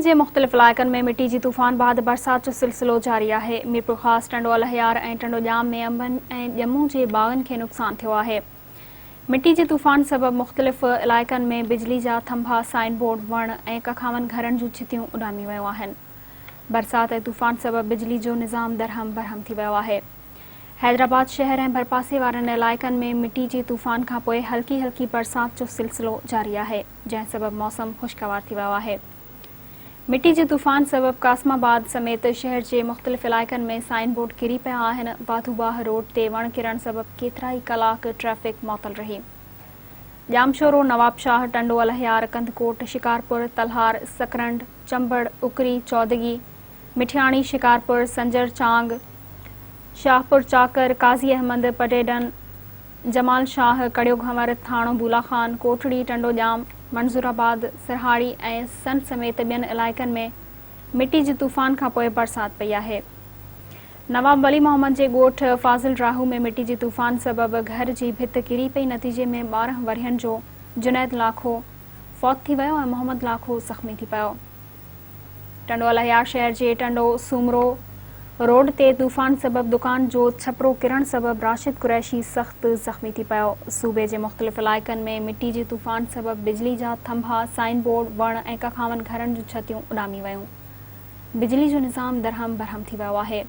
جي مختلف علائقن ۾ مٽي جي طوفان بعد برسات جو سلسلو جاري آهي. ميرپورخاص، ٽنڊو الهيار ۽ ٽنڊو ڄام ۾ انبن ۽ ڄمون جي باغن کي نقصان ٿيو آهي. مٽي جي طوفان سبب مختلف علائقن ۾ بجلي جا ٿنڀا، سائن بورڊ، وڻ ۽ ڪکاون گهرن جون ڇتيون اڏامي ويون آهن. برسات ۽ طوفان سبب بجلي جو نظام درهم برهم ٿي ويو آهي. حيدرآباد شهر ۽ ڀرپاسي وارن علائقن ۾ مٽي جي طوفان کانپوء هلڪي هلڪي برسات جو سلسلو جاري آهي. جنهن سبب موسم خوشگوار ٿي ويو آهي. مٽي جي طوفان سبب قاسم آباد سميت شهر جي مختلف علائقن ۾ سائن بورڊ ڪري پيا آهن، واڌو واهه روڊ تي وڻ ڪرڻ سبب ڪيترائي ڪلاڪ ٽريفڪ معطل رهي. ڄامشورو، نوابشاهه، ٽنڊو الهيار، ڪنڌڪوٽ، شڪارپور، تلهار، سڪرنڊ، چمبڙ، اڪري، چودڳي، مٺياڻي، شڪارپور، سنجر چانگ، شاهپور چاڪر، قاضي احمد، پڊعيدن، جمال شاهه، ڪڙيو گهنور، ٿاڻو بولا خان، ڪوٽڙي، ٽنڊو ڄام، منظور آباد، سرهاڙي ۽ سن سميت ٻين علائقن ۾ مٽي جي طوفان کانپوء برسات پئي آهي. نواب ولي محمد جي ڳوٺ فاضل راهو ۾ مٽي جي طوفان سبب گهر جي ڀت ڪري پئي نتيجي ۾ 12 ورهين جو جنيد لاکو فوت ٿي ويو ۽ محمد لاکو زخمي ٿي پيو. ٽنڊو الهيار شهر جي ٽنڊو سومرو روڊ تي طوفان سبب دڪان جو ڇپرو ڪرڻ سبب راشد قريشي سخت زخمي ٿي پيو. صوبي جي مختلف علائقن ۾ مٽي جي طوفان سبب بجلي جا ٿنڀا، سائن بورڊ، وڻ ۽ ڪکاون گهرن جون ڇتيون اڏامي ويون. بجلي جو نظام درهم برهم ٿي ويو آهي.